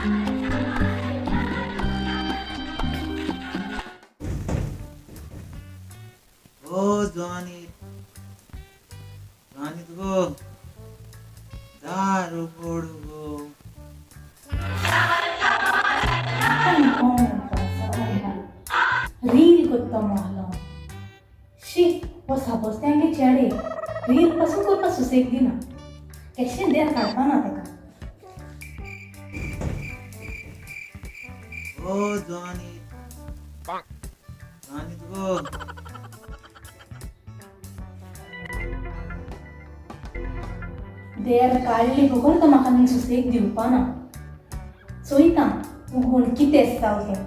ओ Johnny, Johnny गो, दार उगोड गो. Reel कोत्ता महलो. शी, हो साबोस्त्यांगे चेडे रील पासून करपा सुसेग दिना. केशें देर काडपा ना तेका. ओ जॉनी, जॉनी गो. देर काडली बगर तो म्हाका न्ही सुसेग दिवपा ना. चोयता उगून कितें जाल तें.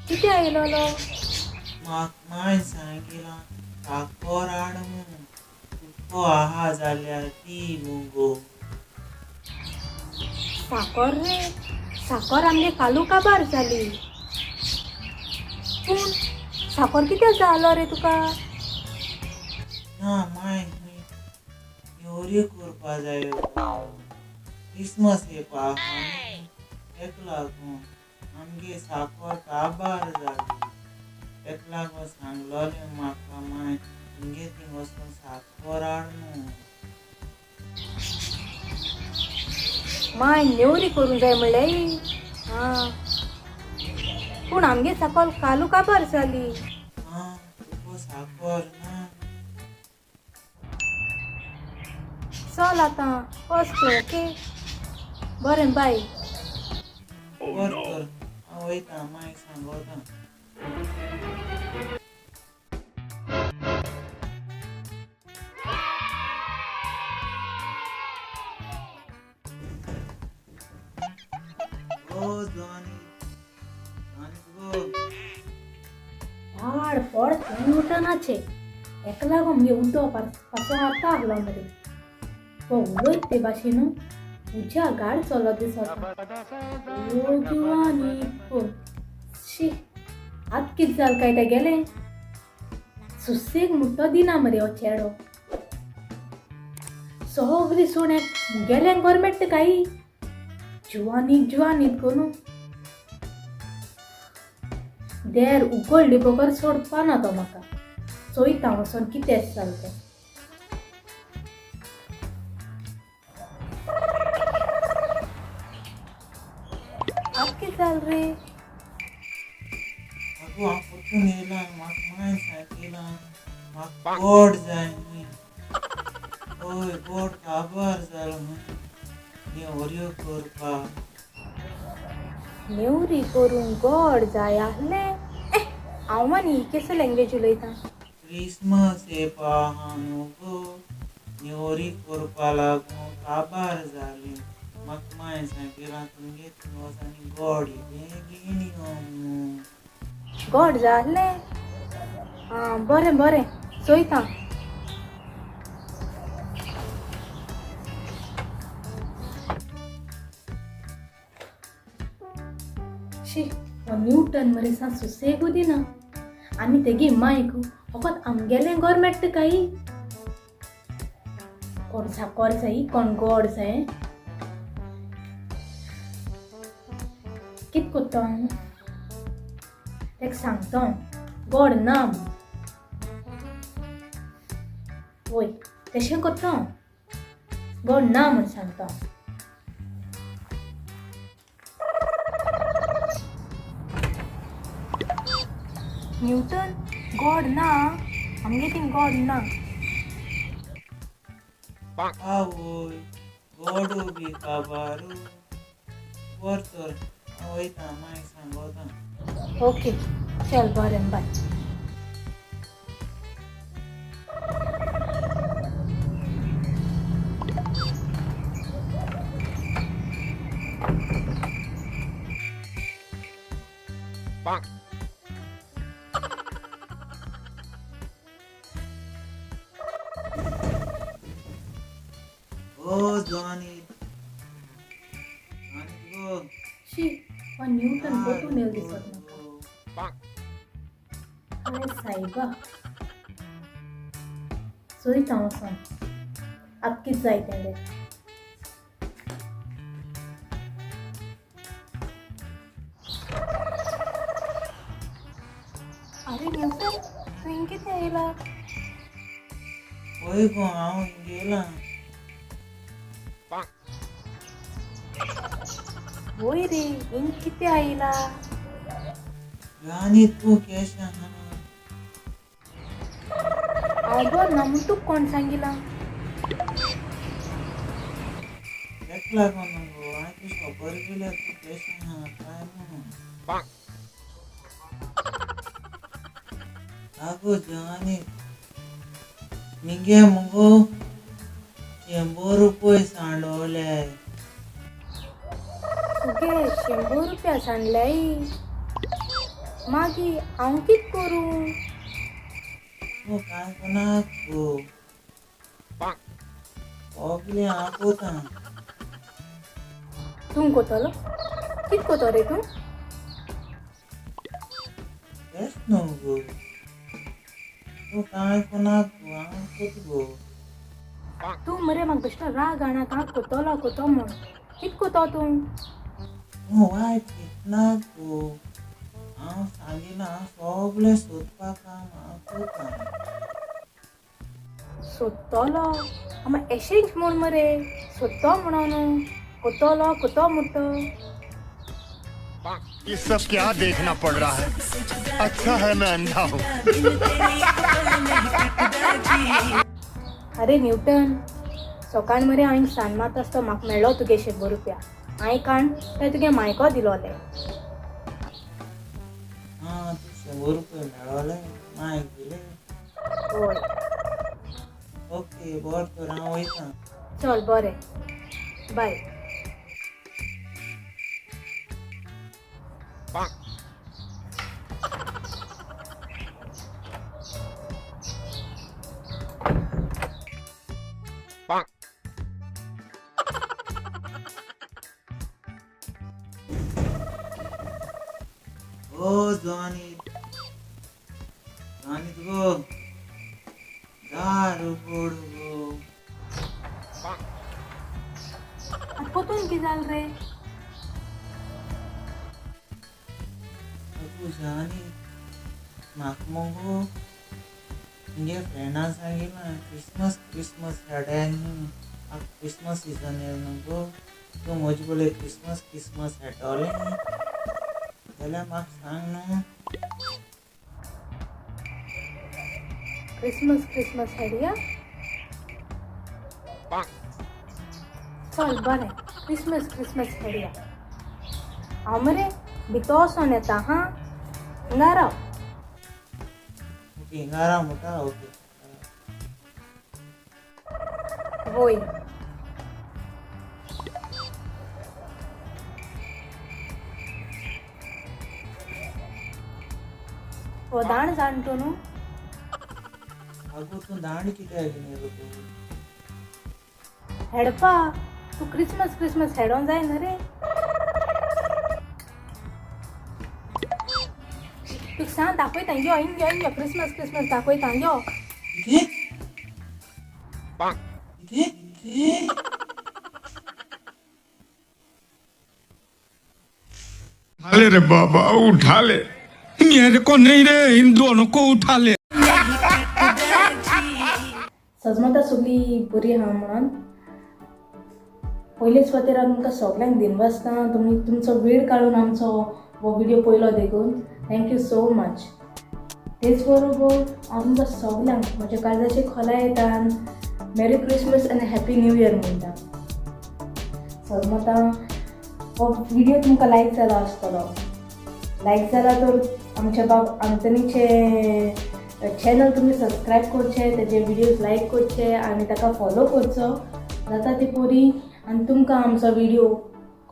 कितें आयलोलो? म्हाक मांय सांगिलां साकोर हाड म्हूण, तुको आहा जाल्यार दी मुगो. साकोर रे, साकोर आमगे कालू काबार जाली. पूण साकोर कित्याक जालो रे तुका? ना मांय, खंय नेवरी करपा जायो. क्रिसमस येवपा आहा न्हू, तेका लागून आमगे साकोर काबार जाली. तेका लागून सांगलोलें म्हाका मांय तुमगे थिंग वचून साकोर हाड म्हूण. मांय नेवरी करूंक जाय म्हणलें. आं, पूण आमगे साकोर कालू काबार जाली. आं, तुका साकोर ना? चल आतां वच तूं. ओके, बरें, बाय. बरें तर, हांव वयता, मांयक सांगोता. ओ जॉनी, जॉनी गो. पाड पड तें न्यूटनाचें. हेका लागून मुगे उदो पासो आता आहलो मरे. तो उलयत ते भाशेन उज्या गाड चलो दिसता. ओ जुवानी कोण. शी, आत कितें जाल काय तेगेलें? सुसेग मुट्टो दिना मरे हो चेडो. सगळी सुण्याक मुगेलें घर मेट्टा काय? जुवानीक जुवानीत करून देर उगडले बगर सोडपा ना तो म्हाका. चोयता वचोन कितें जाल तें. आत कितें जाल रे? आगो, हांव परतून येयलां. म्हाका मांय सांगिलां म्हाका गोड जाय खंय. हय, गोड काबार जालो खंय, नेवऱ्यो करपाक. नेवरी करूंक गोड जाय आहलें. ए, हांव आनी ही केसो लँग्वेज उलयता? क्रिसमस येवपा आहा न्हू गो, नेवरी करपा लागून काबार जाली. म्हाका मांय सांगिलां तुमगे थिंग वच आनी गोड बेगीन यो म्हूण. गोड जाय आहलें? आं, बरें बरें, चोयता. शी, हो न्यूटन मरे सा सुसेगू दिना. आनी तेगे मांयक फकत आमगेलें घर मेट्टा काय? कोण साकोर जाय, कोण गोड जाय. कित कोत्ता हांव? तेका सांगता हांव गोड ना म्हूण. वय, तेशें कोत्ता हांव, गोड ना म्हूण सांगता हांव. न्यूटन, गोड ना आमगे थिंग, गोड ना. आवय, गोडू बी काबारू. बरें तर, हांव वयता, मांयक सांगोता. ओके, चल, बरें, बाय. ओ जॉनी, जॉनी गो. शी, हो न्यूटन परतून येयलो दिसत म्हाका. हाय सायबा, चोयता वचोन. आतां कितें जाय तें. अरे न्यूटन, तूं हिंग कितें येयला? वय गो, हांव हिंग येयलां. वय रे, हिंग कितें आयला? आनी तूं केशें आहा? हांव बरो ना म्हूण तुका कोण सांगिलां? तेका लागून न्हू गो, हांवें तुजी खबर घेयल्या तूं केशें आहा काय म्हणून. आगो जानी, मिगे मुगो 100 रुपय सांडवले. तुगे 100 रुपया सांडल्याय? मागीर हांव कितें करूं? तूं कांय कोणाक गो, सगळें हांव कोतां. तूं कोतलो? कितें कोतो रे तूं? तेंच न्हू गो, तूं कांय कोणाक गो, हांव कोता गो. तूं मरे म्हाका बेश्टो राग हाडना, हांव कोतलो कोतो म्हूण. कितें कोतो तूं? तूं वायट चिंतना गो, हांव सांगिलां, हांव सगळें सोदपाक काम हांव कोतां. सोदतलो? आमा एशेंच म्हूण मरे सोदतो म्हणून न्हू, कोतलो कोतो म्हणटा. ये सब क्या देखना पड़ रहा है? अच्छा है मैं अंधा हूँ. अरे न्यूटन, सकाळ मरे हांवें सान मात आसतो म्हाका मेळ्ळो तुगे 100 रुपया. हांवें काण ते तुगे मायको दिलोले. आं, तूं 100 रुपया मेळोले मायक दिले? हय. ओके, बरें तर हांव वयतां. चल बरें, बाय. ओ जॉनी, जॉनी गो, दार उगड गो. आतां पोतून कितें जालें रे? आगो जानी, म्हाका मुगो मुगे फ्रेंडान सांगिलां क्रिसमस क्रिसमस हाडाय न्हू, आतां क्रिसमस सिजन येयला न्हू गो, तूं म्हजे बरोबर क्रिसमस क्रिसमस हाडटलें जाल्यार म्हाका सांग न्हू. क्रिसमस क्रिसमस हाडया? चल बरें, क्रिसमस क्रिसमस हाडया. हांव मरे भितर वचोन येता हां, हिंगा राव. ओके, हिंगा राव म्हणटा. ओके. वय. हो दाण जाण तूं न्हू? आगो तूं दांड कित्याक घेवन येयलो गो? हेडपा, तूं क्रिसमस क्रिसमस हेडोन जाय न्हू रे? तुका सांग दाखयता, यो हिंग यो हिंग यो, क्रिसमस क्रिसमस दाखयता यो. कितें कितें कितें? उठा ले रे बाबा, उठा ले. मेरे को नहीं रे, इन दोनों को उठा ले. सजमता सगळी बरी आहा म्हणून पयले सुवातेर हांव तुमकां सगल्यांक दिनवासता, तुमी तुमचो वेळ काडून आमचो हो व्हिडियो पयलो देखून thank you so much. तेच बरोबर हांव तुमकां सगल्यांक म्हज्या काळजाचे खोलाय येतान मॅरी क्रिसमस आनी हॅपी न्यू इयर म्हणटा. सजमता हो व्हिडियो तुमकां लायक जाला आसतलो. लायक जाला तर आमच्या बाब आंतनीचें चॅनल तुमी सबस्क्रायब करचें, तेजे व्हिडियोज लायक करचे आनी ताका फॉलो करचो जाता ती पोरी. आनी तुमकां आमचो व्हिडियो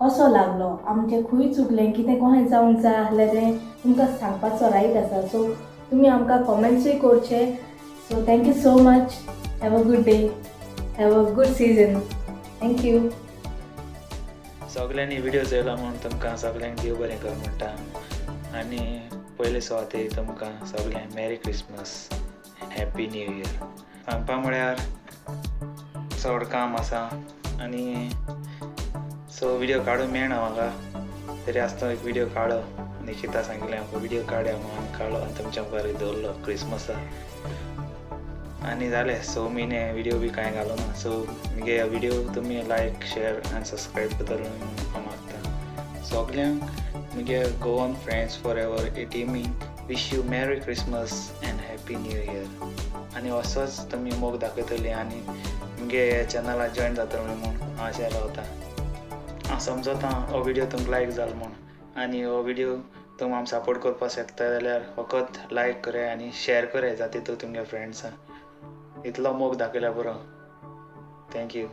कसो लागलो, आमचें खंय चुकलें, कितें कशें जावंक जाय आसलें तें तुमकां सांगपाचो रायट आसा. सो तुमी आमकां कॉमेंट्सूय करचे. So thank you so much. Have a good day, have a good season. Thank you. सगल्यांनी व्हिडियो चोयला म्हूण तुमकां सगल्यांक देव बरें कर म्हणटा आनी पयले सुवातेर तुमकां सगल्यांक merry Christmas, happy new year. सांगपा म्हळ्यार चड काम आसा आनी सो व्हिडियो काडूंक मेळना म्हाका, तरी आसतना एक व्हिडियो काडलो. निकिता सांगिल्लें आमकां व्हिडियो काडया म्हणून आमी काडलो आनी तुमच्या मुखार दवरलो क्रिसमसा. आनी जालें, 6 म्हयने व्हिडियो बी कांय घालो ना. सो मुगे व्हिडियो तुमी लायक, शेर आनी सबस्क्रायब करतले म्हणून हांव मागता. सगल्यांक मुगे गोवन फ्रेंड्स फॉर एवर हे टिमीक wish you merry Christmas and happy new year. आनी असोच तुमी मोग दाखयतली आनी मुगे चॅनला जॉयन जातली म्हूण हांव आशा रावता. हांव समजता हो व्हिडियो तुमकां लायक जालो म्हूण, आनी हो व्हिडियो तुमी आमकां सपोर्ट करपाक शकता जाल्यार फकत लायक कराय आनी शेर कराय जाता तितू तुमगे फ्रेंड्सांक. इतलो मोग दाखयल्यार पुरो. Thank you.